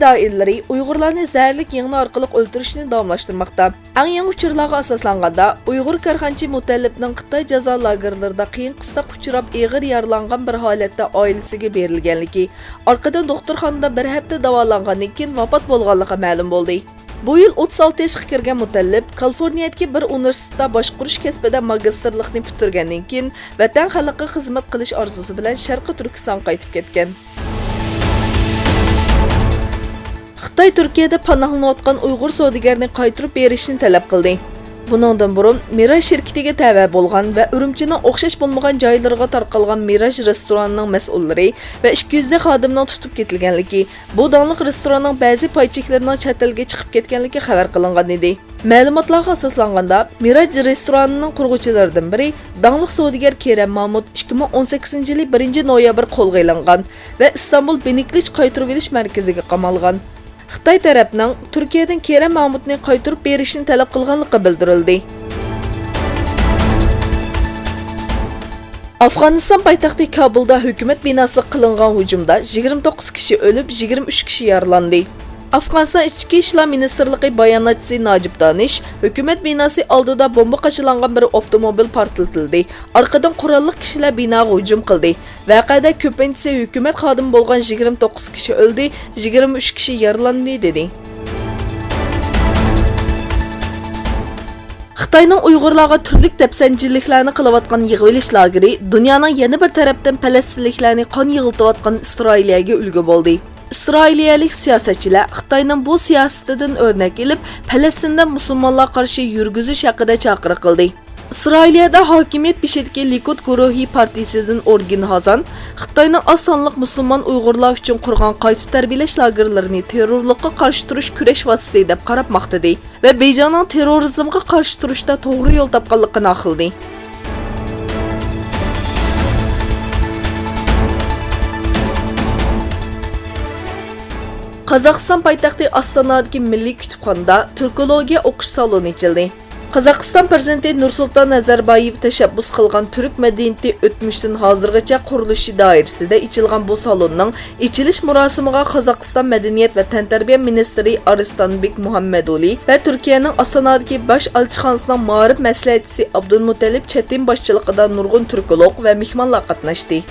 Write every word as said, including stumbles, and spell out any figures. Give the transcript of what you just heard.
دائىرىلىرى ئۇيغۇرلارنى زەھەرلىك يىڭنە ئارقىلىق ئۆلتۈرۈشنى داۋاملاشتۇرماقتا. ئەڭ يېڭى ئۇچۇرلارغا ئاساسلانغاندا، ئۇيغۇر كارخانىچى مۇتەللىپنىڭ خىتاي جازا لاگېرلىرىدا قىيىن قىستاق ئۇچراپ، ئېغىر يارىلانغان بىر ھالەتتە ئائىلىسىگە بېرىلگەنلىكى، ئارقىدىن دوختۇرخانىدا بىر ھەپتە داۋالاندىن كېيىن ۋاپات بولغانلىقى مەلۇم بولدى. بۇ يىل ئوتتۇز ئالتە ياشقا كىرگەن مۇتەللىپ كالىفورنىيەدىكى بىر ئۇنىۋېرسىتېتتا باشقۇرۇش كەسپىدە ماگىستىرلىقنى پۈتتۈرگەندىن كېيىن، ۋەتەن خەلقىگە خىزمەت قىلىش ئارزۇسى بىلەن شەرقىي تۈركىستانغا قايتىپ كەتكەن. خىتاي تۈركىيەدە پاناھلىنىۋاتقان ئۇيغۇر سودىگەرنى قايتۇرۇپ بېرىشنى تەلەپ قىلدى. بۇنىڭدىن بۇرۇن مىراج شىركىتىگە تەۋە بولغان ۋە ئۈرۈمچىنىڭ ئوخشاش بولمىغان جايلىرىغا تارقالغان مىراج رېستورانىنىڭ مەسئۇللىرى ۋە ئىككى يۈز خادىمنىڭ تۇتۇپ كېتىلگەنلىكى، بۇ داڭلىق رېستوراننىڭ بەزى پاي چېكلىرىنىڭ چەت ئەلگە چىقىپ كەتكەنلىكى خەۋەر قىلىنغان ئىدى. مەلۇماتلارغا ئاساسلانغاندا، مىراج رېستورانىنىڭ قۇرغۇچىلىرىدىن بىرى، داڭلىق سودىگەر كېرەم مامۇت ئىككى مىڭ ئون سەككىزىنچى يىلى بىرىنچى نويابىر قولغا ئېلىنغان ۋە ئىستانبۇل بىنىكلىچ قايتۇرۇۋېلىش مەركىزىگە قامالغان. خىتاي تەرەپنىڭ تۈركىيەدىن كېرەم مامۇتنى قايتۇرۇپ بېرىشنى تەلەپ قىلغانلىقى بىلدۈرۈلدى. ئافغانىستان پايتەختى كابۇلدا ھۆكۈمەت بىناسىغا قىلىنغان ھۇجۇمدا يىگىرمە توققۇز كىشى ئۆلۈپ، يىگىرمە ئۈچ كىشى يارىلاندى. ئافغانىستان ئىچكى ئىشلار مىنىستىرلىقى باياناتچىسى ناجىپ دانىش ھۆكۈمەت بىناسى ئالدىدا بومبا قاچىلانغان بىر ئاپتوموبىل پارتلىتىلدى. ئارقىدىن قوراللىق كىشىلەر بىناغا ھۇجۇم قىلدى. ۋەقەدە كۆپىنچىسى ھۆكۈمەت خادىمى بولغان يىگىرمە توققۇز كىشى ئۆلدى، يىگىرمە ئۈچ كىشى يارىلاندى، دېدى. خىتاينىڭ ئۇيغۇرلارغا تۈرلۈك دەپسەندىچىلىكلەرنى قىلىۋاتقان يىغىۋېلىش لاگېرى دۇنيانىڭ يەنە بىر تەرەپتىن پەلەستىنلىكلەرنى قان يىغلىتىۋاتقان ئىسرائىلىيەگە ئۈلگە بولدى. ئىسرائىلىيەلىك سىياسەتچىلەر خىتاينىڭ بۇ سىياسىتىدىن ئۆرنەك ئېلىپ، پەلەستىندە مۇسۇلمانلارغا قارشى يۈرگۈزۈش ھەققىدە چاقىرىق قىلدى. ئىسرائىلىيەدە ھاكىمىيەت بېشىدىكى لىكۇد گۇرۇھى پارتىيىسىدىن ئورگېن ھازان خىتاينىڭ ئاز سانلىق مۇسۇلمان ئۇيغۇرلار ئۈچۈن قۇرغان قايتا تەربىيەلەش لاگېرلىرىنى تېررورلۇققا قارشى تۇرۇش كۈرەش ۋاسىتىسى دەپ قاراپ ماختىدى ۋە بېيجىڭنىڭ تېررورىزمغا قارشى تۇرۇشتا توغرا يول تاپقانلىقىنى ئاقلىدى. قازاقىستان پايتەختى ئاستانادىكى مىللىي كۇتۇپخانىدا تۈركولوگىيە ئوقۇش سالونى ئېچىلدى. قازاقىستان پىرېزىدېنتى نۇرسۇلتان نەزەربايېۋ تەشەببۇس قىلغان تۈرك مەدەنىيىتى ئۆتمۈشتىن ھازىرغىچە قۇرۇلۇشى دائىرىسىدە ئېچىلغان بۇ سالوننىڭ ئېچىلىش مۇراسىمىغا قازاقىستان مەدەنىيەت ۋە تەنتەربىيە مىنىستىرى ئارىستانبېك مۇھەممەدئولى ۋە تۈركىيەنىڭ ئاستانادىكى باش ئەلچىخانىسىنىڭ مائارىپ مەسلىھەتچىسى ئابدۇلمۇتەللىپ چەتىن باشچىلىقىدا نۇرغۇن تۈركولوگ ۋە مېھمانلار قاتناشتى.